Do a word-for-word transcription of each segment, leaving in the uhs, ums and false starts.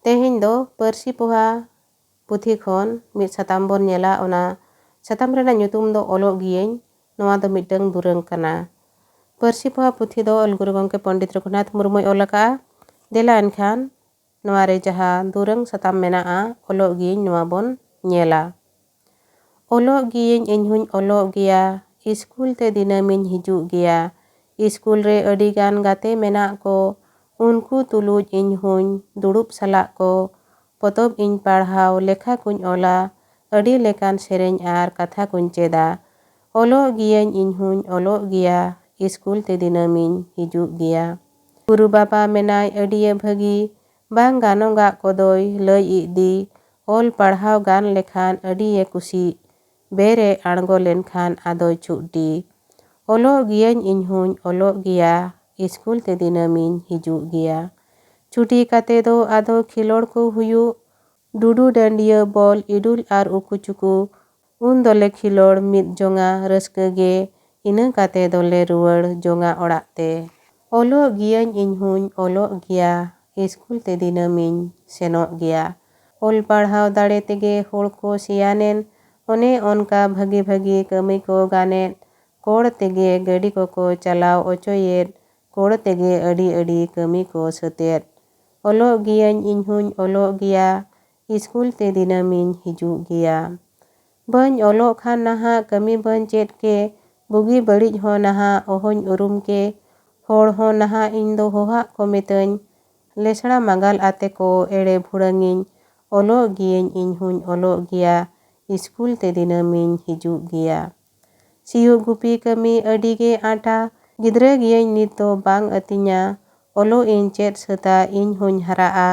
ᱛᱮᱦᱮᱧ ᱫᱚ ᱯᱟᱹᱨᱥᱤ ᱯᱚᱦᱟ ᱯᱩᱛᱷᱤ ᱠᱷᱚᱱ ᱢᱤᱫ ᱥᱟᱛᱟᱢ ᱵᱚᱱ ᱧᱮᱞᱟ᱾ ᱚᱱᱟ ᱥᱟᱛᱟᱢ ᱨᱮᱱᱟᱜ ᱧᱩᱛᱩᱢ ᱫᱚ ᱚᱞᱚᱜ ᱜᱤᱭᱟᱹᱧ᱾ ᱱᱚᱣᱟ ᱫᱚ ᱢᱤᱫᱴᱟᱝ ᱫᱩᱨᱟᱹᱝ ᱠᱟᱱᱟ᱾ ᱯᱟᱹᱨᱥᱤ ᱯᱚᱦᱟ ᱯᱩᱛᱷᱤ ᱫᱚ ᱚᱞ ᱜᱩᱨᱩ ᱜᱚᱢᱠᱮ ᱯᱚᱱᱰᱤᱛ ᱨᱚᱜᱷᱩᱱᱟᱛᱷ ᱢᱩᱨᱢᱩᱭ ᱚᱞ ᱟᱠᱟᱫᱼᱟ᱾ ᱫᱮᱞᱟ ᱮᱱᱠᱷᱟᱱ ᱱᱚᱣᱟ ᱨᱮ ᱡᱟᱦᱟᱸ ᱫᱩᱨᱟᱹᱝ ᱥᱟᱛᱟᱢ ᱢᱮᱱᱟᱜᱼᱟ, ᱚᱞᱚᱜ ᱜᱤᱭᱟᱹᱧ, ᱱᱚᱣᱟ ᱵᱚᱱ ᱧᱮᱞᱟ᱾ ᱚᱞᱚᱜ ᱜᱤᱭᱟᱹᱧ, ᱤᱧ ᱦᱚᱸᱧ ᱚᱞᱚᱜ ᱜᱮᱭᱟ, ᱤᱥᱠᱩᱞ ᱛᱮ ᱫᱤᱱᱟᱹᱢᱤᱧ ᱦᱤᱡᱩᱜ ᱜᱮᱭᱟ᱾ ᱤᱥᱠᱩᱞ ᱨᱮ ᱟᱹᱰᱤ ᱜᱟᱱ ᱜᱟᱛᱮ ᱢᱮᱱᱟᱜ ᱠᱚ, ᱩᱱᱠᱩ ᱛᱩᱞᱩᱡ ᱤᱧ ᱦᱚᱸᱧ ᱫᱩᱲᱩᱵ ᱥᱟᱞᱟᱜ ᱠᱚ᱾ ᱯᱚᱛᱚᱵ ᱤᱧ ᱯᱟᱲᱦᱟᱣ, ᱞᱮᱠᱷᱟ ᱠᱚᱧ ᱚᱞᱟ, ᱟᱹᱰᱤ ᱞᱮᱠᱟᱱ ᱥᱮᱨᱮᱧ ᱟᱨ ᱠᱟᱛᱷᱟ ᱠᱚᱧ ᱪᱮᱫᱟ᱾ ᱚᱞᱚᱜ ᱜᱤᱭᱟᱹᱧ, ᱤᱧ ᱦᱚᱸᱧ ᱚᱞᱚᱜ ᱜᱮᱭᱟ, ᱤᱥᱠᱩᱞ ᱛᱮ ᱫᱤᱱᱟᱹᱢᱤᱧ ᱦᱤᱡᱩᱜ ᱜᱮᱭᱟ᱾ ᱜᱩᱨᱩ ᱵᱟᱵᱟ ᱢᱮᱱᱟᱭ ᱟᱹᱰᱤᱭᱮ ᱵᱷᱟᱹᱜᱤ, ᱵᱟᱝ ᱜᱟᱱᱚᱜᱟᱜ ᱠᱚᱫᱚᱭ ᱞᱟᱹᱭ ᱤᱫᱤ᱾ ᱚᱞ ᱯᱟᱲᱦᱟᱣ ᱜᱟᱱ ᱞᱮᱠᱷᱟᱱ ᱟᱹᱰᱤᱭᱮ ᱠᱩᱥᱤᱜ, ᱵᱮᱨᱮ ᱟᱬᱜᱚ ᱞᱮᱱᱠᱷᱟᱱ ᱟᱫᱚᱭ ᱪᱷᱩᱴᱤ᱾ ᱚᱞᱚᱜ ᱜᱤᱭᱟᱹᱧ, ᱤᱧ ᱦᱚᱸᱧ ᱚᱞᱚᱜ ᱜᱮᱭᱟ, ᱤᱥᱠᱩᱞ ᱛᱮ ᱫᱤᱱᱟᱹᱢᱤᱧ ᱦᱤᱡᱩᱜ ᱜᱮᱭᱟ᱾ ᱪᱷᱩᱴᱤ ᱠᱟᱛᱮ ᱫᱚ ᱟᱫᱚ ᱠᱷᱮᱞᱳᱰ ᱠᱚ ᱦᱩᱭᱩᱜ, ᱰᱩᱰᱩ ᱰᱟᱹᱰᱤᱭᱟᱹ, ᱵᱚᱞ, ᱤᱰᱩᱞ ᱟᱨ ᱩᱠᱩ ᱪᱩᱠᱩ᱾ ᱩᱱ ᱫᱚᱞᱮ ᱠᱷᱮᱞᱳᱰ ᱢᱤᱫ ᱡᱚᱝᱟ ᱨᱟᱹᱥᱠᱟᱹ ᱜᱮ᱾ ᱤᱱᱟᱹ ᱠᱟᱛᱮ ᱫᱚᱞᱮ ᱨᱩᱣᱟᱹᱲ ᱡᱚᱝᱟ ᱚᱲᱟᱜ ᱛᱮ᱾ ᱚᱞᱚᱜ ᱜᱤᱭᱟᱹᱧ, ᱤᱧ ᱦᱚᱸᱧ ᱚᱞᱚᱜ ᱜᱮᱭᱟ, ᱤᱥᱠᱩᱞ ᱛᱮ ᱫᱤᱱᱟᱹᱢᱤᱧ ᱥᱮᱱᱚᱜ ᱜᱮᱭᱟ᱾ ᱚᱞ ᱯᱟᱲᱦᱟᱣ ᱫᱟᱲᱮ ᱛᱮᱜᱮ ᱦᱚᱲ ᱠᱚ ᱥᱮᱭᱟᱱᱮᱱ, ᱚᱱᱮ ᱚᱱᱠᱟ ᱵᱷᱟᱹᱜᱤ ᱵᱷᱟᱹᱜᱤ ᱠᱟᱹᱢᱤ ᱠᱚ ᱜᱟᱱᱮᱫ, ᱠᱚᱲ ᱛᱮᱜᱮ ᱜᱟᱹᱰᱤ ᱠᱚᱠᱚ ᱪᱟᱞᱟᱣ ᱚᱪᱚᱭᱮᱫ, ᱠᱚᱲ ᱛᱮᱜᱮ ᱟᱹᱰᱤ ᱟᱹᱰᱤ ᱠᱟᱹᱢᱤ ᱠᱚ ᱥᱟᱹᱛᱮᱫ᱾ ᱚᱞᱚᱜ ᱜᱤᱭᱟᱹᱧ, ᱤᱧ ᱦᱚᱸᱧ ᱚᱞᱚᱜ ᱜᱮᱭᱟ, ᱤᱥᱠᱩᱞ ᱛᱮ ᱫᱤᱱᱟᱹᱢᱤᱧ ᱦᱤᱡᱩᱜ ᱜᱮᱭᱟ᱾ ᱵᱟᱹᱧ ᱚᱞᱚᱜ ᱠᱷᱟᱱ ᱱᱟᱦᱟᱜ ᱠᱟᱹᱢᱤ ᱵᱟᱹᱧ ᱪᱮᱫ ᱠᱮ, ᱵᱩᱜᱤ ᱵᱟᱹᱲᱤᱡ ᱦᱚᱸ ᱱᱟᱦᱟᱜ ᱚᱦᱚᱧ ᱩᱨᱩᱢ ᱠᱮ, ᱦᱚᱲ ᱦᱚᱸ ᱱᱟᱦᱟᱜ ᱤᱧ ᱫᱚ ᱦᱚᱦᱟᱜ ᱠᱚ ᱢᱤᱛᱟᱹᱧ, ᱞᱮᱥᱲᱟ ᱢᱟᱜᱟᱞ ᱟᱛᱮ ᱠᱚ ᱮᱲᱮ ᱵᱷᱩᱲᱟᱹᱝᱤᱧ᱾ ᱚᱞᱚᱜ ᱜᱤᱭᱟᱹᱧ, ᱤᱧ ᱦᱚᱸᱧ ᱚᱞᱚᱜ ᱜᱮᱭᱟ, ᱤᱥᱠᱩᱞ ᱛᱮ ᱫᱤᱱᱟᱹᱢᱤᱧ ᱦᱤᱡᱩᱜ ᱜᱮᱭᱟ᱾ ᱥᱤᱭᱳᱜ ᱜᱩᱯᱤ ᱠᱟᱹᱢᱤ ᱟᱹᱰᱤ ᱜᱮ ᱟᱸᱴᱟ, ᱜᱤᱫᱽᱨᱟᱹ ᱜᱤᱭᱟᱹᱧ ᱱᱤᱛ ᱫᱚ ᱵᱟᱝ ᱟᱹᱛᱤᱧᱟ, ᱚᱞᱚᱜ ᱤᱧ ᱪᱮᱫ ᱥᱟᱹᱛᱟ, ᱤᱧ ᱦᱚᱸᱧ ᱦᱟᱨᱟᱜᱼᱟ,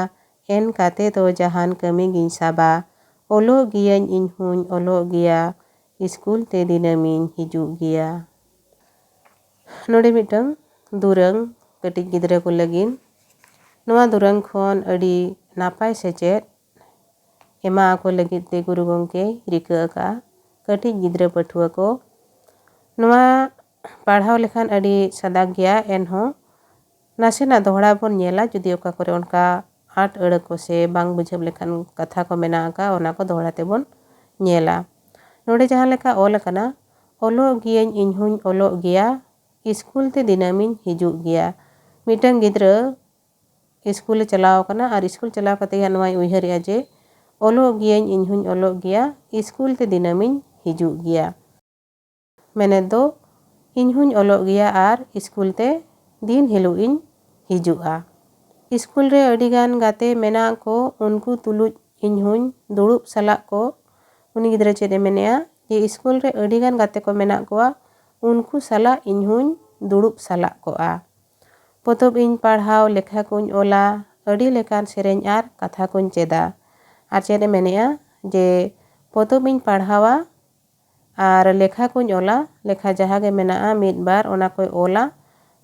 ᱮᱱ ᱠᱟᱛᱮ ᱫᱚ ᱡᱟᱦᱟᱱ ᱠᱟᱹᱢᱤ ᱜᱤᱧ ᱥᱟᱵᱟ᱾ ᱚᱞᱚᱜ ᱜᱤᱭᱟᱹᱧ, ᱤᱧ ᱦᱚᱸᱧ ᱚᱞᱚᱜ ᱜᱮᱭᱟ, ᱤᱥᱠᱩᱞ ᱛᱮ ᱫᱤᱱᱟᱹᱢᱤᱧ ᱦᱤᱡᱩᱜ ᱜᱮᱭᱟ᱾ ᱱᱚᱰᱮ ᱢᱤᱫᱴᱟᱝ ᱫᱩᱨᱟᱹᱝ ᱠᱟᱹᱴᱤᱡ ᱜᱤᱫᱽᱨᱟᱹ ᱠᱚ ᱞᱟᱹᱜᱤᱫ᱾ ᱱᱚᱣᱟ ᱫᱩᱨᱟᱹᱝ ᱠᱷᱚᱱ ᱟᱹᱰᱤ ᱱᱟᱯᱟᱭ ᱥᱮᱪᱮᱫ ᱮᱢᱟ ᱟᱠᱚ ᱞᱟᱹᱜᱤᱫ ᱛᱮ ᱜᱩᱨᱩ ᱜᱚᱢᱠᱮᱭ ᱨᱤᱠᱟᱹ ᱟᱠᱟᱫᱼᱟ ᱠᱟᱹᱴᱤᱡ ᱜᱤᱫᱽᱨᱟᱹ ᱯᱟᱹᱴᱷᱩᱣᱟᱹ ᱠᱚ᱾ ᱱᱚᱣᱟ ᱯᱟᱲᱦᱟᱣ ᱞᱮᱠᱷᱟᱱ ᱟᱹᱰᱤ ᱥᱟᱫᱟ ᱜᱮᱭᱟ, ᱮᱱᱦᱚᱸ ᱱᱟᱥᱮᱱᱟᱜ ᱫᱚᱦᱲᱟ ᱵᱚᱱ ᱧᱮᱞᱟ, ᱡᱩᱫᱤ ᱚᱠᱟ ᱠᱚᱨᱮ ᱚᱱᱠᱟ ᱟᱸᱴ ᱟᱹᱲᱟᱹ ᱠᱚ ᱥᱮ ᱵᱟᱝ ᱵᱩᱡᱷᱟᱹᱣ ᱞᱮᱠᱷᱟᱱ ᱠᱟᱛᱷᱟ ᱠᱚ ᱢᱮᱱᱟᱜ ᱟᱠᱟᱫ, ᱚᱱᱟ ᱠᱚ ᱫᱚᱦᱲᱟ ᱛᱮᱵᱚᱱ ᱧᱮᱞᱟ᱾ ᱱᱚᱰᱮ ᱡᱟᱦᱟᱸ ᱞᱮᱠᱟ ᱚᱞ ᱟᱠᱟᱱᱟ, "ᱚᱞᱚᱜ ᱜᱤᱭᱟᱹᱧ, ᱤᱧ ᱦᱚᱸᱧ ᱚᱞᱚᱜ ᱜᱮᱭᱟ, ᱤᱥᱠᱩᱞ ᱛᱮ ᱫᱤᱱᱟᱹᱢᱤᱧ ᱦᱤᱡᱩᱜ ᱜᱮᱭᱟ᱾" ᱢᱤᱫᱴᱟᱝ ᱜᱤᱫᱽᱨᱟᱹ ᱤᱥᱠᱩᱞᱮ ᱪᱟᱞᱟᱣ ᱟᱠᱟᱱᱟ ᱟᱨ ᱤᱥᱠᱩᱞ ᱪᱟᱞᱟᱣ ᱠᱟᱛᱮ ᱜᱮ ᱱᱚᱣᱟᱭ ᱩᱭᱦᱟᱹᱨᱮᱜᱼᱟ ᱡᱮ, "ᱚᱞᱚᱜ ᱜᱤᱭᱟᱹᱧ, ᱤᱧ ᱦᱚᱸᱧ ᱚᱞᱚᱜ ᱜᱮᱭᱟ, ᱤᱥᱠᱩᱞ ᱛᱮ ᱫᱤᱱᱟᱹᱢᱤᱧ ᱦᱤᱡᱩᱜ ᱜᱮᱭᱟ᱾" ᱢᱮᱱᱮᱛ ᱫᱚ, ᱤᱧ ᱦᱚᱸᱧ ᱚᱞᱚᱜ ᱜᱮᱭᱟ ᱟᱨ ᱤᱥᱠᱩᱞ ᱛᱮ ᱫᱤᱱ ᱦᱤᱞᱳᱜ ᱤᱧ ᱦᱤᱡᱩᱜᱼᱟ᱾ ᱤᱥᱠᱩᱞ ᱨᱮ ᱟᱹᱰᱤ ᱜᱟᱱ ᱜᱟᱛᱮ ᱢᱮᱱᱟᱜ ᱠᱚ, ᱩᱱᱠᱩ ᱛᱩᱞᱩᱡ ᱤᱧ ᱦᱚᱸᱧ ᱫᱩᱲᱩᱵ ᱥᱟᱞᱟᱜ ᱠᱚ᱾ ᱩᱱᱤ ᱜᱤᱫᱽᱨᱟᱹ ᱪᱮᱫ ᱮ ᱢᱮᱱᱮᱜᱼᱟ ᱡᱮ ᱤᱥᱠᱩᱞ ᱨᱮ ᱟᱹᱰᱤ ᱜᱟᱱ ᱜᱟᱛᱮ ᱠᱚ ᱢᱮᱱᱟᱜ ᱠᱚᱣᱟ, ᱩᱱᱠᱩ ᱥᱟᱞᱟᱜ ᱤᱧ ᱦᱚᱸᱧ ᱫᱩᱲᱩᱵ ᱥᱟᱞᱟᱜ ᱠᱚᱜᱼᱟ᱾ ᱯᱚᱛᱚᱵ ᱤᱧ ᱯᱟᱲᱦᱟᱣ, ᱞᱮᱠᱷᱟ ᱠᱚᱧ ᱚᱞᱟ, ᱟᱹᱰᱤ ᱞᱮᱠᱟᱱ ᱥᱮᱨᱮᱧ ᱟᱨ ᱠᱟᱛᱷᱟ ᱠᱚᱧ ᱪᱮᱫᱟ᱾ ᱟᱨ ᱪᱮᱫ ᱮ ᱢᱮᱱᱮᱜᱼᱟ ᱡᱮ ᱯᱚᱛᱚᱵ ᱤᱧ ᱯᱟᱲᱦᱟᱣᱟ ᱟᱨ ᱞᱮᱠᱷᱟ ᱠᱚᱧ ᱚᱞᱟ, ᱞᱮᱠᱷᱟ ᱡᱟᱦᱟᱸ ᱜᱮ ᱢᱮᱱᱟᱜᱼᱟ ᱢᱤᱫ ᱵᱟᱨ ᱚᱱᱟ ᱠᱚᱭ ᱚᱞᱟ,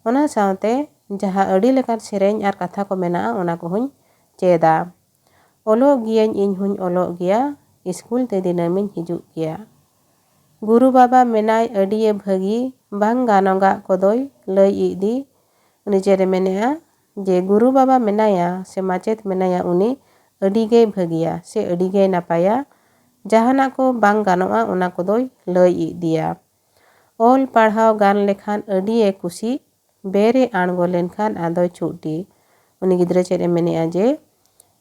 ᱚᱱᱟ ᱥᱟᱶᱛᱮ ᱡᱟᱦᱟᱸ ᱟᱹᱰᱤ ᱞᱮᱠᱟᱱ ᱥᱮᱨᱮᱧ ᱟᱨ ᱠᱟᱛᱷᱟ ᱠᱚ ᱢᱮᱱᱟᱜᱼᱟ ᱚᱱᱟ ᱠᱚᱦᱚᱸᱧ ᱪᱮᱫᱟ᱾ ᱚᱞᱚᱜ ᱜᱤᱭᱟᱹᱧ, ᱤᱧ ᱦᱚᱸᱧ ᱚᱞᱚᱜ ᱜᱮᱭᱟ, ᱤᱥᱠᱩᱞ ᱛᱮ ᱫᱤᱱᱟᱹᱢᱤᱧ ᱦᱤᱡᱩᱜ ᱜᱮᱭᱟ᱾ ᱜᱩᱨᱩ ᱵᱟᱵᱟ ᱢᱮᱱᱟᱭ ᱟᱹᱰᱤᱭᱮ ᱵᱷᱟᱹᱜᱤ, ᱵᱟᱝ ᱜᱟᱱᱚᱜᱟᱜ ᱠᱚᱫᱚᱭ ᱞᱟᱹᱭ ᱤᱫᱤ᱾ ᱩᱱᱤ ᱪᱮᱫ ᱮ ᱢᱮᱱᱮᱜᱼᱟ ᱡᱮ ᱜᱩᱨᱩ ᱵᱟᱵᱟ ᱢᱮᱱᱟᱭᱟ ᱥᱮ ᱢᱟᱪᱮᱫ ᱢᱮᱱᱟᱭᱟ, ᱩᱱᱤ ᱟᱹᱰᱤ ᱜᱮᱭ ᱵᱷᱟᱹᱜᱤᱭᱟ ᱥᱮ ᱟᱹᱰᱤ ᱜᱮᱭ ᱱᱟᱯᱟᱭᱟ᱾ ᱡᱟᱦᱟᱱᱟᱜ ᱠᱚ ᱵᱟᱝ ᱜᱟᱱᱚᱜᱼᱟ ᱚᱱᱟ ᱠᱚᱫᱚᱭ ᱞᱟᱹᱭ ᱤᱫᱤᱭᱟ᱾ ᱚᱞ ᱯᱟᱲᱦᱟᱣ ᱜᱟᱱ ᱞᱮᱠᱷᱟᱱ ᱟᱹᱰᱤᱭᱮ ᱠᱩᱥᱤ, ᱵᱮᱨᱮ ᱟᱬᱜᱚ ᱞᱮᱱᱠᱷᱟᱱ ᱟᱫᱚᱭ ᱪᱷᱩᱴᱤ᱾ ᱩᱱᱤ ᱜᱤᱫᱽᱨᱟᱹ ᱪᱮᱫ ᱮ ᱢᱮᱱᱮᱜᱼᱟ ᱡᱮ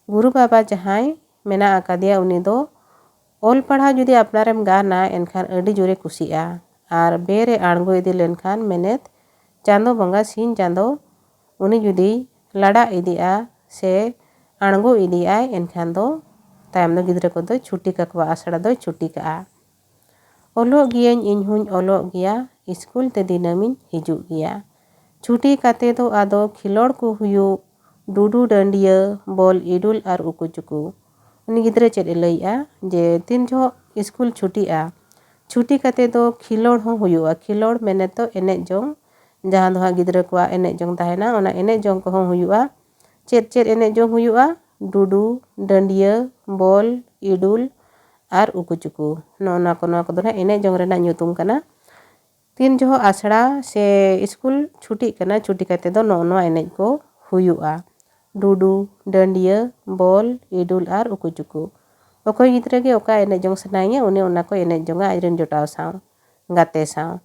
ᱜᱩᱨᱩ ᱵᱟᱵᱟ ᱡᱟᱦᱟᱸᱭ ᱢᱮᱱᱟᱜ ᱟᱠᱟᱫᱮᱭᱟ ᱩᱱᱤ ᱫᱚ ᱚᱞ ᱯᱟᱲᱦᱟᱣ ᱡᱩᱫᱤ ᱟᱯᱱᱟᱨᱮᱢ ᱜᱟᱱᱟ ᱮᱱᱠᱷᱟᱱ ᱟᱹᱰᱤ ᱡᱳᱨᱮ ᱠᱩᱥᱤᱜᱼᱟ, ᱟᱨ ᱵᱮᱨᱮ ᱟᱬᱜᱚ ᱤᱫᱤ ᱞᱮᱱᱠᱷᱟᱱ ᱢᱮᱱᱮᱛ ᱪᱟᱸᱫᱚ ᱵᱚᱸᱜᱟ ᱥᱤᱧ ᱪᱟᱸᱫᱚ ᱩᱱᱤ ᱡᱩᱫᱤ ᱞᱟᱲᱟᱜ ᱤᱫᱤᱜᱼᱟ ᱥᱮ ᱟᱬᱜᱚ ᱤᱫᱤᱜᱼᱟᱭ ᱮᱱᱠᱷᱟᱱ ᱫᱚ ᱛᱟᱭᱚᱢ ᱫᱚ ᱜᱤᱫᱽᱨᱟᱹ ᱠᱚᱫᱚᱭ ᱪᱷᱩᱴᱤ ᱠᱟᱠᱚᱣᱟ, ᱟᱥᱲᱟ ᱫᱚᱭ ᱪᱷᱩᱴᱤ ᱠᱟᱜᱼᱟ᱾ ᱚᱞᱚᱜ ᱜᱤᱭᱟᱹᱧ, ᱤᱧ ᱦᱚᱸᱧ ᱚᱞᱚᱜ ᱜᱮᱭᱟ, ᱤᱥᱠᱩᱞ ᱛᱮ ᱫᱤᱱᱟᱹᱢᱤᱧ ᱦᱤᱡᱩᱜ ᱜᱮᱭᱟ᱾ ᱪᱷᱩᱴᱤ ᱠᱟᱛᱮ ᱫᱚ ᱟᱫᱚ ᱠᱷᱮᱞᱳᱰ ᱠᱚ ᱦᱩᱭᱩᱜ, ᱰᱩᱰᱩ ᱰᱟᱹᱰᱤᱭᱟᱹ, ᱵᱚᱞ ᱤᱰᱩᱞ ᱟᱨ ᱩᱠᱩ ᱪᱩᱠᱩ᱾ ᱩᱱᱤ ᱜᱤᱫᱽᱨᱟᱹ ᱪᱮᱫ ᱮ ᱞᱟᱹᱭᱮᱜᱼᱟ ᱡᱮ ᱛᱤᱱ ᱡᱚᱦᱚᱜ ᱤᱥᱠᱩᱞ ᱪᱷᱩᱴᱤᱜᱼᱟ, ᱪᱷᱩᱴᱤ ᱠᱟᱛᱮ ᱫᱚ ᱠᱷᱮᱞᱳᱰ ᱦᱚᱸ ᱦᱩᱭᱩᱜᱼᱟ᱾ ᱠᱷᱮᱞᱳᱰ ᱢᱮᱱᱮᱛ ᱫᱚ ᱮᱱᱮᱡ ᱡᱚᱝ, ᱡᱟᱦᱟᱸ ᱫᱚ ᱦᱟᱸᱜ ᱜᱤᱫᱽᱨᱟᱹ ᱠᱚᱣᱟᱜ ᱮᱱᱮᱡ ᱡᱚᱝ ᱛᱟᱦᱮᱱᱟ, ᱚᱱᱟ ᱮᱱᱮᱡ ᱡᱚᱝ ᱠᱚᱦᱚᱸ ᱦᱩᱭᱩᱜᱼᱟ᱾ ᱪᱮᱫ ᱪᱮᱫ ᱮᱱᱮᱡ ᱡᱚᱝ ᱦᱩᱭᱩᱜᱼᱟ? ᱰᱩᱰᱩ, ᱰᱟᱹᱰᱤᱭᱟᱹ, ᱵᱚᱞ, ᱤᱰᱩᱞ ᱟᱨ ᱩᱠᱩ ᱪᱩᱠᱩ᱾ ᱱᱚᱜᱼᱚ ᱱᱚᱣᱟ ᱠᱚ, ᱱᱚᱣᱟ ᱠᱚᱫᱚ ᱱᱟᱦᱟᱜ ᱮᱱᱮᱡ ᱡᱚᱝ ᱨᱮᱱᱟᱜ ᱧᱩᱛᱩᱢ ᱠᱟᱱᱟ᱾ ᱛᱤᱱ ᱡᱚᱦᱚᱜ ᱟᱥᱲᱟ ᱥᱮ ᱤᱥᱠᱩᱞ ᱪᱷᱩᱴᱤᱜ ᱠᱟᱱᱟ, ᱪᱷᱩᱴᱤ ᱠᱟᱛᱮ ᱫᱚ ᱱᱚᱜᱼᱚ ᱱᱚᱣᱟ ᱮᱱᱮᱡ ᱠᱚ ᱦᱩᱭᱩᱜᱼᱟ᱾ ᱰᱩᱰᱩ, ᱰᱟᱹᱰᱤᱭᱟᱹ, ᱵᱚᱞ, ᱤᱰᱩᱞ ᱟᱨ ᱩᱠᱩ ᱪᱩᱠᱩ᱾ ᱚᱠᱚᱭ ᱜᱤᱫᱽᱨᱟᱹ ᱜᱮ ᱚᱠᱟ ᱮᱱᱮᱡ ᱡᱚᱝ ᱥᱟᱱᱟᱭᱮᱭᱟ, ᱩᱱᱤ ᱚᱱᱟ ᱠᱚ ᱮᱱᱮᱡ ᱡᱚᱝᱟ ᱟᱡᱨᱮᱱ ᱡᱚᱴᱟᱣ ᱥᱟᱶ, ᱜᱟᱛᱮ ᱥᱟᱶ᱾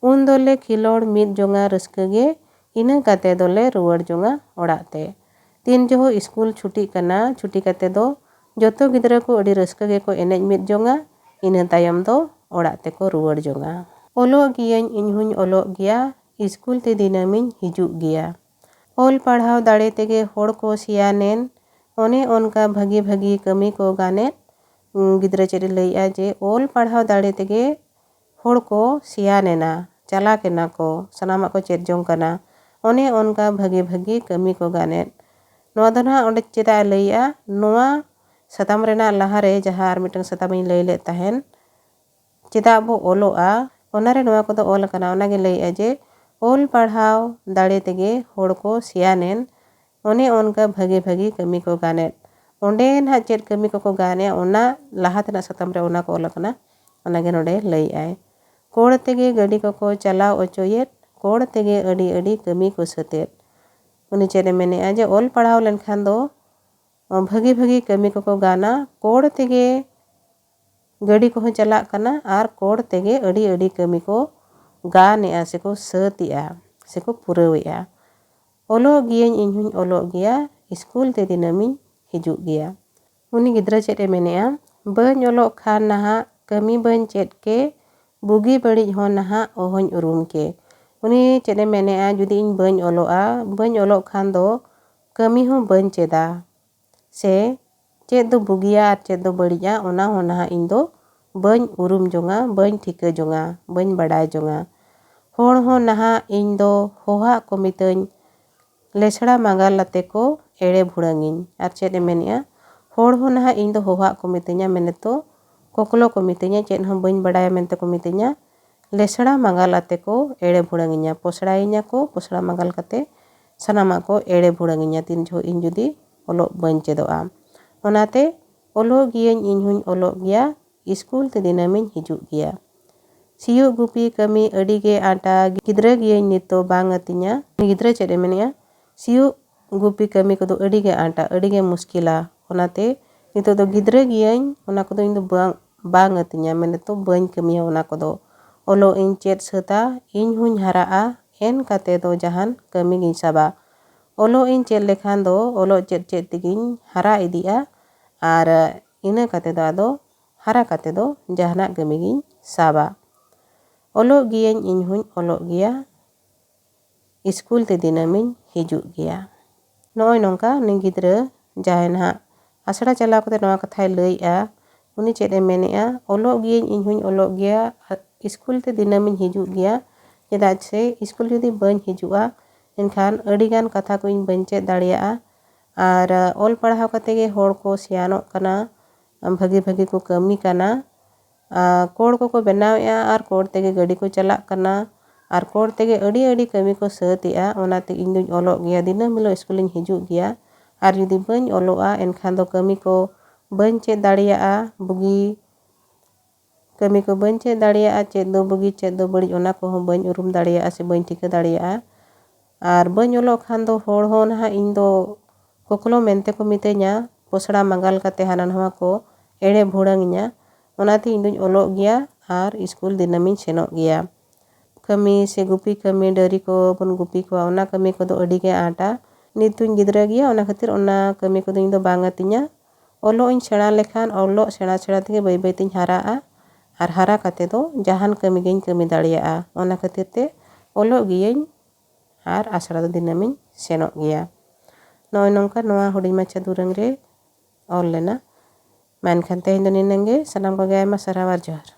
ᱩᱱ ᱫᱚᱞᱮ ᱠᱷᱮᱞᱳᱰ ᱢᱤᱫ ᱡᱚᱝᱟ ᱨᱟᱹᱥᱠᱟᱹ ᱜᱮ, ᱤᱱᱟᱹ ᱠᱟᱛᱮ ᱫᱚᱞᱮ ᱨᱩᱣᱟᱹᱲ ᱡᱚᱝᱟ ᱚᱲᱟᱜ ᱛᱮ᱾ ᱛᱤᱱ ᱡᱚᱦᱚᱜ ᱤᱥᱠᱩᱞ ᱪᱷᱩᱴᱤᱜ ᱠᱟᱱᱟ, ᱪᱷᱩᱴᱤ ᱠᱟᱛᱮ ᱫᱚ ᱡᱚᱛᱚ ᱜᱤᱫᱽᱨᱟᱹ ᱠᱚ ᱟᱹᱰᱤ ᱨᱟᱹᱥᱠᱟᱹ ᱜᱮᱠᱚ ᱮᱱᱮᱡ ᱢᱤᱫ ᱡᱚᱝᱟ, ᱤᱱᱟᱹ ᱛᱟᱭᱚᱢ ᱫᱚ ᱚᱲᱟᱜ ᱛᱮᱠᱚ ᱨᱩᱣᱟᱹᱲ ᱡᱚᱝᱟ᱾ ᱚᱞᱚᱜ ᱜᱤᱭᱟᱹᱧ, ᱤᱧ ᱦᱚᱸᱧ ᱚᱞᱚᱜ ᱜᱮᱭᱟ, ᱤᱥᱠᱩᱞ ᱛᱮ ᱫᱤᱱᱟᱹᱢᱤᱧ ᱦᱤᱡᱩᱜ ᱜᱮᱭᱟ᱾ ᱚᱞ ᱯᱟᱲᱦᱟᱣ ᱫᱟᱲᱮ ᱛᱮᱜᱮ ᱦᱚᱲ ᱠᱚ ᱥᱮᱭᱟᱱᱮᱱ, ᱚᱱᱮ ᱚᱱᱠᱟ ᱵᱷᱟᱹᱜᱤ ᱵᱷᱟᱹᱜᱤ ᱠᱟᱹᱢᱤ ᱠᱚ ᱜᱟᱱᱮᱫ᱾ ᱩᱸ, ᱜᱤᱫᱽᱨᱟᱹ ᱪᱮᱫ ᱮ ᱞᱟᱹᱭᱮᱜᱼᱟ ᱡᱮ ᱚᱞ ᱯᱟᱲᱦᱟᱣ ᱫᱟᱲᱮ ᱛᱮᱜᱮ ᱦᱚᱲ ᱠᱚ ᱥᱮᱭᱟᱱᱮᱱᱟ, ᱪᱟᱞᱟᱠ ᱮᱱᱟ ᱠᱚ, ᱥᱟᱱᱟᱢᱟᱜ ᱠᱚ ᱪᱮᱫ ᱡᱚᱝ ᱠᱟᱱᱟ, ᱚᱱᱮ ᱚᱱᱠᱟ ᱵᱷᱟᱹᱜᱤ ᱵᱷᱟᱹᱜᱤ ᱠᱟᱹᱢᱤ ᱠᱚ ᱜᱟᱱᱮᱫ᱾ ᱱᱚᱣᱟ ᱫᱚ ᱱᱟᱦᱟᱜ ᱚᱸᱰᱮ ᱪᱮᱫᱟᱜ ᱮ ᱞᱟᱹᱭᱮᱜᱼᱟ? ᱱᱚᱣᱟ ᱥᱟᱛᱟᱢ ᱨᱮᱱᱟᱜ ᱞᱟᱦᱟᱨᱮ ᱡᱟᱦᱟᱸ ᱟᱨ ᱢᱤᱫᱴᱟᱝ ᱥᱟᱛᱟᱢ ᱤᱧ ᱞᱟᱹᱭ ᱞᱮᱫ ᱛᱟᱦᱮᱱ, ᱪᱮᱫᱟᱜ ᱵᱚ ᱚᱞᱚᱜᱼᱟ, ᱚᱱᱟᱨᱮ ᱱᱚᱣᱟ ᱠᱚᱫᱚ ᱚᱞ ᱟᱠᱟᱱᱟ᱾ ᱚᱱᱟᱜᱮ ᱞᱟᱹᱭᱮᱜᱼᱟ ᱡᱮ ᱚᱞ ᱯᱟᱲᱦᱟᱣ ᱫᱟᱲᱮ ᱛᱮᱜᱮ ᱦᱚᱲ ᱠᱚ ᱥᱮᱭᱟᱱᱮᱱ, ᱚᱱᱮ ᱚᱱᱠᱟ ᱵᱷᱟᱹᱜᱤ ᱵᱷᱟᱹᱜᱤ ᱠᱟᱹᱢᱤ ᱠᱚ ᱜᱟᱱᱮᱫ᱾ ᱚᱸᱰᱮ ᱱᱟᱦᱟᱜ ᱪᱮᱫ ᱠᱟᱹᱢᱤ ᱠᱚᱠᱚ ᱜᱟᱱᱮᱫᱼᱟ, ᱚᱱᱟ ᱞᱟᱦᱟ ᱛᱮᱱᱟᱜ ᱥᱟᱛᱟᱢ ᱨᱮ ᱚᱱᱟ ᱠᱚ ᱚᱞ ᱟᱠᱟᱱᱟ, ᱚᱱᱟᱜᱮ ᱱᱚᱰᱮ ᱞᱟᱹᱭᱮᱜᱼᱟᱭ᱾ ᱠᱚᱲ ᱛᱮᱜᱮ ᱜᱟᱹᱰᱤ ᱠᱚᱠᱚ ᱪᱟᱞᱟᱣ ᱚᱪᱚᱭᱮᱫ, ᱠᱚᱲ ᱛᱮᱜᱮ ᱟᱹᱰᱤ ᱟᱹᱰᱤ ᱠᱟᱹᱢᱤ ᱠᱚ ᱥᱟᱹᱛᱮᱫ᱾ ᱩᱱᱤ ᱪᱮᱫ ᱮ ᱢᱮᱱᱮᱜᱼᱟ ᱡᱮ ᱚᱞ ᱯᱟᱲᱦᱟᱣ ᱞᱮᱱᱠᱷᱟᱱ ᱫᱚ ᱵᱷᱟᱹᱜᱤ ᱵᱷᱟᱹᱜᱤ ᱠᱟᱹᱢᱤ ᱠᱚᱠᱚ ᱜᱟᱱᱟ, ᱠᱚᱲ ᱛᱮᱜᱮ ᱜᱟᱹᱰᱤ ᱠᱚᱦᱚᱸ ᱪᱟᱞᱟᱜ ᱠᱟᱱᱟ ᱟᱨ ᱠᱚᱲ ᱛᱮᱜᱮ ᱟᱹᱰᱤ ᱟᱹᱰᱤ ᱠᱟᱹᱢᱤ ᱠᱚ ᱜᱟᱱᱮᱜᱼᱟ ᱥᱮᱠᱚ ᱥᱟᱹᱛᱮᱜᱼᱟ ᱥᱮᱠᱚ ᱯᱩᱨᱟᱹᱣᱮᱜᱼᱟ᱾ ᱚᱞᱚᱜ ᱜᱤᱭᱟᱹᱧ, ᱤᱧ ᱦᱚᱸᱧ ᱚᱞᱚᱜ ᱜᱮᱭᱟ, ᱤᱥᱠᱩᱞ ᱛᱮ ᱫᱤᱱᱟᱹᱢᱤᱧ ᱦᱤᱡᱩᱜ ᱜᱮᱭᱟ᱾ ᱩᱱᱤ ᱜᱤᱫᱽᱨᱟᱹ ᱪᱮᱫ ᱮ ᱢᱮᱱᱮᱜᱼᱟ? ᱵᱟᱹᱧ ᱚᱞᱚᱜ ᱠᱷᱟᱱ ᱱᱟᱦᱟᱜ ᱠᱟᱹᱢᱤ ᱵᱟᱹᱧ ᱪᱮᱫ ᱠᱮ, ᱵᱩᱜᱤ ᱵᱟᱹᱲᱤᱡ ᱦᱚᱸ ᱱᱟᱦᱟᱜ ᱚᱦᱚᱧ ᱩᱨᱩᱢ ᱠᱮ᱾ ᱩᱱᱤ ᱪᱮᱫ ᱮ ᱢᱮᱱᱮᱜᱼᱟ? ᱡᱩᱫᱤ ᱤᱧ ᱵᱟᱹᱧ ᱚᱞᱚᱜᱼᱟ, ᱵᱟᱹᱧ ᱚᱞᱚᱜ ᱠᱷᱟᱱ ᱫᱚ ᱠᱟᱹᱢᱤ ᱦᱚᱸ ᱵᱟᱹᱧ ᱪᱮᱫᱟ, ᱥᱮ ᱪᱮᱫ ᱫᱚ ᱵᱩᱜᱤᱭᱟ ᱟᱨ ᱪᱮᱫ ᱫᱚ ᱵᱟᱹᱲᱤᱡᱼᱟ, ᱚᱱᱟ ᱦᱚᱸ ᱱᱟᱦᱟᱜ ᱤᱧ ᱫᱚ ᱵᱟᱹᱧ ᱩᱨᱩᱢ ᱡᱚᱝᱟ, ᱵᱟᱹᱧ ᱴᱷᱤᱠᱟᱹ ᱡᱚᱝᱟ, ᱵᱟᱹᱧ ᱵᱟᱰᱟᱭ ᱡᱚᱝᱟ᱾ ᱦᱚᱲ ᱦᱚᱸ ᱱᱟᱦᱟᱜ ᱤᱧ ᱫᱚ ᱦᱚᱦᱟᱜ ᱠᱚ ᱢᱤᱛᱟᱹᱧ, ᱞᱮᱥᱲᱟ ᱢᱟᱸᱜᱟᱞ ᱟᱛᱮ ᱠᱚ ᱮᱲᱮ ᱵᱷᱩᱲᱟᱹᱝᱤᱧ᱾ ᱟᱨ ᱪᱮᱫ ᱮ ᱢᱮᱱᱮᱜᱼᱟ? ᱦᱚᱲ ᱦᱚᱸ ᱱᱟᱦᱟᱜ ᱤᱧ ᱫᱚ ᱦᱚᱦᱟᱜ ᱠᱚ ᱢᱤᱛᱟᱹᱧᱟ, ᱢᱮᱱᱮᱫ ᱫᱚ ᱠᱚᱠᱞᱚ ᱠᱚ ᱢᱤᱛᱟᱹᱧᱟ, ᱪᱮᱫ ᱦᱚᱸ ᱵᱟᱹᱧ ᱵᱟᱰᱟᱭᱟ ᱢᱮᱱᱛᱮ ᱠᱚ ᱢᱤᱛᱟᱹᱧᱟ᱾ ᱞᱮᱥᱲᱟ ᱢᱟᱸᱜᱟᱞ ᱟᱛᱮ ᱠᱚ ᱮᱲᱮ ᱵᱷᱩᱲᱟᱹᱝᱤᱧᱟ, ᱯᱚᱥᱲᱟᱭᱤᱧᱟ ᱠᱚ, ᱯᱚᱥᱲᱟ ᱢᱟᱸᱜᱟᱞ ᱠᱟᱛᱮ ᱥᱟᱱᱟᱢᱟᱜ ᱠᱚ ᱮᱲᱮ ᱵᱷᱩᱲᱟᱹᱝᱤᱧᱟ, ᱛᱤᱱ ᱡᱚᱦᱚᱜ ᱤᱧ ᱡᱩᱫᱤ ᱚᱞᱚᱜ ᱵᱟᱹᱧ ᱪᱮᱫᱚᱜᱼᱟ᱾ ᱚᱱᱟᱛᱮ ᱚᱞᱚᱜ ᱜᱤᱭᱟᱹᱧ, ᱤᱧ ᱦᱚᱸᱧ ᱚᱞᱚᱜ ᱜᱮᱭᱟ, ᱤᱥᱠᱩᱞ ᱛᱮ ᱫᱤᱱᱟᱹᱢᱤᱧ ᱦᱤᱡᱩᱜ ᱜᱮᱭᱟ᱾ ᱥᱤᱭᱳᱜ ᱜᱩᱯᱤ ᱠᱟᱹᱢᱤ ᱟᱹᱰᱤ ᱜᱮ ᱟᱸᱴᱟ, ᱜᱤᱫᱽᱨᱟᱹ ᱜᱤᱭᱟᱹᱧ ᱱᱤᱛ ᱫᱚ ᱵᱟᱝ ᱟᱹᱛᱤᱧᱟ᱾ ᱩᱱᱤ ᱜᱤᱫᱽᱨᱟᱹ ᱪᱮᱫ ᱮ ᱢᱮᱱᱮᱜᱼᱟ? ᱥᱤᱭᱳᱜ ᱜᱩᱯᱤ ᱠᱟᱹᱢᱤ ᱠᱚᱫᱚ ᱟᱹᱰᱤ ᱜᱮ ᱟᱸᱴᱟ, ᱟᱹᱰᱤ ᱜᱮ ᱢᱩᱥᱠᱤᱞᱟ᱾ ᱚᱱᱟᱛᱮ ᱱᱤᱛᱚᱜ ᱫᱚ ᱜᱤᱫᱽᱨᱟᱹ ᱜᱤᱭᱟᱹᱧ, ᱚᱱᱟ ᱠᱚᱫᱚ ᱤᱧ ᱫᱚ ᱵᱟᱝ, ᱵᱟᱝ ᱟᱹᱛᱤᱧᱟ, ᱢᱮᱱᱛᱮ ᱫᱚ ᱵᱟᱹᱧ ᱠᱟᱹᱢᱤᱭᱟ ᱚᱱᱟ ᱠᱚᱫᱚ᱾ ᱚᱞᱚᱜ ᱤᱧ ᱪᱮᱫ ᱥᱟᱹᱛᱟ, ᱤᱧ ᱦᱚᱸᱧ ᱦᱟᱨᱟᱜᱼᱟ, ᱮᱱ ᱠᱟᱛᱮ ᱫᱚ ᱡᱟᱦᱟᱱ ᱠᱟᱹᱢᱤ ᱜᱤᱧ ᱥᱟᱵᱟ᱾ ᱚᱞᱚᱜ ᱤᱧ ᱪᱮᱫ ᱞᱮᱠᱷᱟᱱ ᱫᱚ ᱚᱞᱚᱜ ᱪᱮᱫ ᱪᱮᱫ ᱛᱮᱜᱤᱧ ᱦᱟᱨᱟ ᱤᱫᱤᱜᱼᱟ, ᱟᱨ ᱤᱱᱟᱹ ᱠᱟᱛᱮ ᱫᱚ ᱟᱫᱚ ᱦᱟᱨᱟ ᱠᱟᱛᱮ ᱫᱚ ᱡᱟᱦᱟᱱᱟᱜ ᱠᱟᱹᱢᱤ ᱜᱤᱧ ᱥᱟᱵᱟ᱾ ᱚᱞᱚᱜ ᱜᱤᱭᱟᱹᱧ, ᱤᱧ ᱦᱚᱸᱧ ᱚᱞᱚᱜ ᱜᱮᱭᱟ, ᱤᱥᱠᱩᱞ ᱛᱮ ᱫᱤᱱᱟᱹᱢᱤᱧ ᱦᱤᱡᱩᱜ ᱜᱮᱭᱟ᱾ ᱱᱚᱜᱼᱚᱭ ᱱᱚᱝᱠᱟ ᱩᱱᱤ ᱜᱤᱫᱽᱨᱟᱹ ᱡᱟᱦᱟᱸᱭ ᱱᱟᱦᱟᱜ ᱟᱥᱲᱟ ᱪᱟᱞᱟᱣ ᱠᱟᱛᱮ ᱱᱚᱣᱟ ᱠᱟᱛᱷᱟᱭ ᱞᱟᱹᱭᱮᱜᱼᱟ, ᱩᱱᱤ ᱪᱮᱫ ᱮ ᱢᱮᱱᱮᱜᱼᱟ? "ᱚᱞᱚᱜ ᱜᱤᱭᱟᱹᱧ, ᱤᱧ ᱦᱚᱸᱧ ᱚᱞᱚᱜ ᱜᱮᱭᱟ, ᱤᱥᱠᱩᱞ ᱛᱮ ᱫᱤᱱᱟᱹᱢᱤᱧ ᱦᱤᱡᱩᱜ ᱜᱮᱭᱟ, ᱪᱮᱫᱟᱜ ᱥᱮ ᱤᱥᱠᱩᱞ ᱡᱩᱫᱤ ᱵᱟᱹᱧ ᱦᱤᱡᱩᱜᱼᱟ, ᱮᱱᱠᱷᱟᱱ ᱟᱹᱰᱤᱜᱟᱱ ᱠᱟᱛᱷᱟ ᱠᱚᱧ ᱵᱟᱹᱧ ᱪᱮᱫ ᱫᱟᱲᱮᱭᱟᱜᱼᱟ᱾ ᱟᱨ ᱚᱞ ᱯᱟᱲᱦᱟᱣ ᱠᱟᱛᱮ ᱜᱮ ᱦᱚᱲ ᱠᱚ ᱥᱮᱭᱟᱱᱚᱜ ᱠᱟᱱᱟ, ᱵᱷᱟᱹᱜᱤ ᱵᱷᱟᱹᱜᱤ ᱠᱚ ᱠᱟᱹᱢᱤ ᱠᱟᱱᱟ, ᱟᱨ ᱠᱚᱲ ᱠᱚᱠᱚ ᱵᱮᱱᱟᱣᱮᱜᱼᱟ, ᱟᱨ ᱠᱚᱲ ᱛᱮᱜᱮ ᱜᱟᱹᱰᱤ ᱠᱚ ᱪᱟᱞᱟᱜ ᱠᱟᱱᱟ, ᱟᱨ ᱠᱚᱲ ᱛᱮᱜᱮ ᱟᱹᱰᱤ ᱟᱹᱰᱤ ᱠᱟᱹᱢᱤ ᱠᱚ ᱥᱟᱹᱛ ᱮᱜᱼᱟ᱾ ᱚᱱᱟᱛᱮ ᱤᱧ ᱫᱩᱧ ᱚᱞᱚᱜ ᱜᱮᱭᱟ, ᱫᱤᱱᱟᱹᱢ ᱦᱤᱞᱳᱜ ᱤᱥᱠᱩᱞᱤᱧ ᱦᱤᱡᱩᱜ ᱜᱮᱭᱟ᱾ ᱟᱨ ᱡᱩᱫᱤ ᱵᱟᱹᱧ ᱚᱞᱚᱜᱼᱟ, ᱮᱱᱠᱷᱟᱱ ᱫᱚ ᱠᱟᱹᱢᱤ ᱠᱚ ᱵᱟᱹᱧ ᱪᱮᱫ ᱫᱟᱲᱮᱭᱟᱜᱼᱟ, ᱵᱩᱜᱤ ᱠᱟᱹᱢᱤ ᱠᱚ ᱵᱟᱹᱧ ᱪᱮᱫ ᱫᱟᱲᱮᱭᱟᱜᱼᱟ, ᱪᱮᱫ ᱫᱚ ᱵᱩᱜᱤ, ᱪᱮᱫ ᱫᱚ ᱵᱟᱹᱲᱤᱡ, ᱚᱱᱟ ᱠᱚᱦᱚᱸ ᱵᱟᱹᱧ ᱩᱨᱩᱢ ᱫᱟᱲᱮᱭᱟᱜᱼᱟ ᱥᱮ ᱵᱟᱹᱧ ᱴᱷᱤᱠᱟᱹ ᱫᱟᱲᱮᱭᱟᱜᱼᱟ᱾ ᱟᱨ ᱵᱟᱹᱧ ᱚᱞᱚᱜ ᱠᱷᱟᱱ ᱫᱚ ᱦᱚᱲ ᱦᱚᱸ ᱱᱟᱦᱟᱜ ᱤᱧ ᱫᱚ ᱠᱚᱠᱞᱚ ᱢᱮᱱᱛᱮ ᱠᱚ ᱢᱤᱛᱟᱹᱧᱟ, ᱯᱚᱥᱲᱟ ᱢᱟᱸᱜᱟᱞ ᱠᱟᱛᱮ ᱦᱟᱱᱟ ᱱᱟᱣᱟ ᱠᱚ ᱮᱲᱮ ᱵᱷᱩᱲᱟᱹᱝᱤᱧᱟ᱾ ᱚᱱᱟᱛᱮ ᱤᱧ ᱫᱩᱧ ᱚᱞᱚᱜ ᱜᱮᱭᱟ ᱟᱨ ᱤᱥᱠᱩᱞ ᱫᱤᱱᱟᱹᱢᱤᱧ ᱥᱮᱱᱚᱜ ᱜᱮᱭᱟ᱾ ᱠᱟᱹᱢᱤ ᱥᱮ ᱜᱩᱯᱤ ᱠᱟᱹᱢᱤ, ᱰᱟᱹᱨᱤ ᱠᱚ ᱵᱚᱱ ᱜᱩᱯᱤ ᱠᱚᱣᱟ, ᱚᱱᱟ ᱠᱟᱹᱢᱤ ᱠᱚᱫᱚ ᱟᱹᱰᱤ ᱜᱮ ᱟᱸᱴᱟ᱾ ᱱᱤᱛ ᱫᱩᱧ ᱜᱤᱫᱽᱨᱟᱹ ᱜᱮᱭᱟ, ᱚᱱᱟ ᱠᱷᱟᱹᱛᱤᱨ ᱚᱱᱟ ᱠᱟᱹᱢᱤ ᱠᱚᱫᱚ ᱤᱧ ᱫᱚ ᱵᱟᱝ ᱟᱹᱛᱤᱧᱟ᱾ ᱚᱞᱚᱜ ᱤᱧ ᱥᱮᱬᱟ ᱞᱮᱠᱷᱟᱱ, ᱚᱞᱚᱜ ᱥᱮᱬᱟ ᱥᱮᱬᱟ ᱛᱮᱜᱮ ᱵᱟᱹᱭ ᱵᱟᱹᱭ ᱛᱤᱧ ᱦᱟᱨᱟᱜᱼᱟ᱾ ᱟᱨ ᱦᱟᱨᱟ ᱠᱟᱛᱮ ᱫᱚ ᱡᱟᱦᱟᱱ ᱠᱟᱹᱢᱤ ᱜᱤᱧ ᱠᱟᱹᱢᱤ ᱫᱟᱲᱮᱭᱟᱜᱼᱟ᱾ ᱚᱱᱟ ᱠᱷᱟᱹᱛᱤᱨ ᱛᱮ ᱚᱞᱚᱜ ᱜᱤᱭᱟᱹᱧ ᱟᱨ ᱟᱥᱲᱟ ᱫᱚ ᱫᱤᱱᱟᱹᱢᱤᱧ ᱥᱮᱱᱚᱜ ᱜᱮᱭᱟ᱾ ᱱᱚᱜᱼᱚᱭ ᱱᱚᱝᱠᱟ ᱱᱚᱣᱟ ᱦᱩᱰᱤᱧ ᱢᱟᱪᱷᱟ ᱫᱩᱨᱟᱹᱝ ᱨᱮ ᱚᱞ ᱞᱮᱱᱟ᱾ ᱢᱟ ᱮᱱᱠᱷᱟᱱ ᱛᱮᱦᱮᱧ ᱫᱚ ᱱᱤᱱᱟᱹᱝ ᱜᱮ᱾ ᱥᱟᱱᱟᱢ ᱠᱚᱜᱮ ᱟᱭᱢᱟ ᱥᱟᱨᱦᱟᱣ ᱟᱨ ᱡᱚᱦᱟᱨ᱾